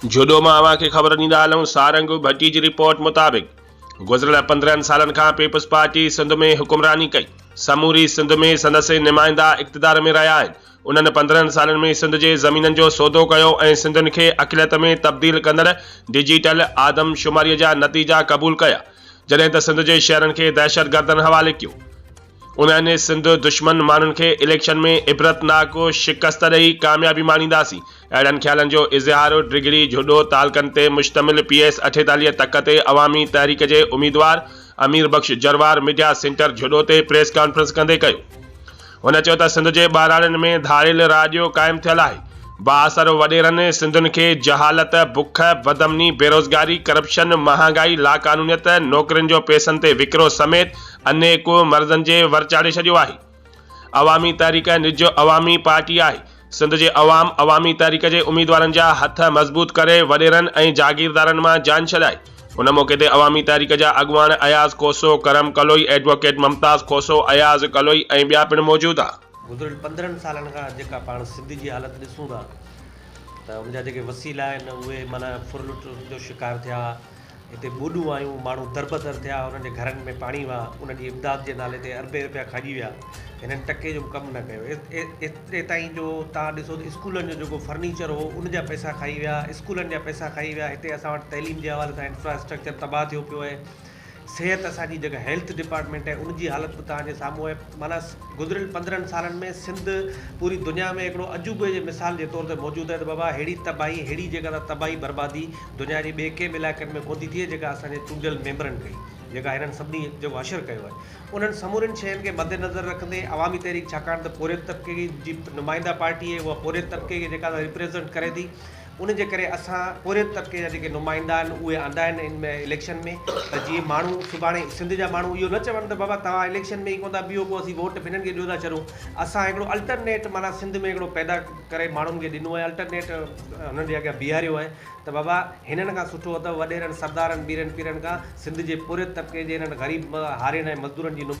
جهڏو مان اوهان کي خبر ڏيندا هلون سارنگ ڀٽي جي رپورٽ مطابق گذريل 15 سالن کان پيپلز پارٽي سنڌ ۾ حڪمراني ڪئي، سموري سنڌ ۾ سندس نمائندا اقتدار ۾ رهيا آهن، انهن 15 سالن ۾ سنڌ جي زمينن جو سودو ڪيو ۽ سنڌين کي اقليت ۾ تبديل ڪندڙ ڊجيٽل آدمشماري جا نتيجا قبول ڪيا، جڏهن ته سنڌ جي شهرن کي دهشتگردن حوالي ڪيو. انهن سنڌ دشمن ماڻهن کي اليڪشن ۾ عبرتناڪ شڪست ڏئي ڪاميابي ماڻينداسين. اهڙن خيالن جو اظهار ڊگهڙي جهڏو تعلقن تي مشتمل پي ايس 48 تڪ تي عوامي تحريڪ جي اميدوار امير بخش جروار ميڊيا سينٽر جهڏو تي پريس ڪانفرنس ڪندي ڪيو. هن چيو ته سنڌ جي ٻهراڙين ۾ ڌاڙيل راڄ قائم ٿيل آهي، بااثر وڏيرن سنڌين کي جهالت، بک، بدامني، بيروزگاري، ڪرپشن، مهانگائي، لاقانونيت، نوڪرين جو پئسن تي وڪرو سميت انيڪ مرضن جي ور چاڙهي ڇڏيو آهي. عوامي تحريڪ نج عوامي پارٽي آهي. سنڌ جي عوام عوامي تحريڪ جي اميدوارن جا هٿ مضبوط ڪري وڏيرن ۽ جاگيردارن مان جان ڇڏائي. ان موقعي تي عوامي تحريڪ جا اڳواڻ اياز کوسو، ڪرم ڪلوئي، ايڊووڪيٽ ممتاز کوسو، اياز ڪلوئي ۽ ٻيا پڻ موجود ها. گذريل 15 سالن کان جيڪا پاڻ سنڌ جي حالت ڏسون ٿا ته ان جا جيڪي وسيلا آهن اهي معنيٰ ڦرلٽ جو شڪار ٿيا، هتي ٻوڏون آيون، ماڻهو دربدر ٿيا، انهن جي گهرن ۾ پاڻي ويا، انهن جي امداد جي نالي تي اربين رپيا کاڄي ويا، هنن ٽڪي جو به ڪم نه ڪيو، ايتري تائين جو توهان ڏسو ته اسڪولن جو جيڪو فرنيچر هو ان جا پئسا کائي ويا، اسڪولن جا پئسا کائي ويا، هتي اسان وٽ تعليم جي حوالي سان انفراسٽرڪچر تباهه ٿيو پيو آهي. صحت اسان جي جيڪا هيلٿ ڊپارٽمينٽ آهي ان جي حالت به توهان جي سامهون آهي معنيٰ گذريل 15 سالن ۾ سنڌ پوري دنيا ۾ هڪڙو عجوبي جي مثال جي طور تي موجود آهي ته بابا ههڙي تباهي ههڙي جيڪا ته تباهي بربادي دنيا جي ٻئي ڪنهن به علائقن ۾ ڪونه ٿي ٿئي جيڪا اسان جي چونڊيل ميمبرن ڪئي جيڪا هنن سڀني جيڪو حشر ڪيو آهي انهن سمورين شين کي مد نظر رکندي عوامي تحريڪ ڇاڪاڻ ته پورهيت طبقي جي نمائنده پارٽي آهي اها پورهيت طبقي کي جيڪا ريپريزنٽ ڪري ٿي ان جي ڪري اسان پورهيت طبقي جا جيڪي نمائندا آهن اهي آندا آهن ان ۾ اليڪشن ۾ ته جيئن ماڻهو سڀاڻي سنڌ جا ماڻهو اهو نه چون ته بابا توهان اليڪشن ۾ ئي ڪونه ٿا بيهو پوء اسين ووٽ هنن کي ڏيو ٿا ڇڏون اسان هڪڙو الٽرنيٽ معنيٰ سنڌ ۾ هڪڙو پيدا ڪري ماڻهن کي ڏنو آهي الٽرنيٽ هنن جي اڳيان بيهاريو آهي ته بابا هنن کان سٺو اٿو وڏيرن سردارن ميرن پيرن کان سنڌ جي پورهيت طبقي جي هنن غريب هارين ۽ مزدورن جي.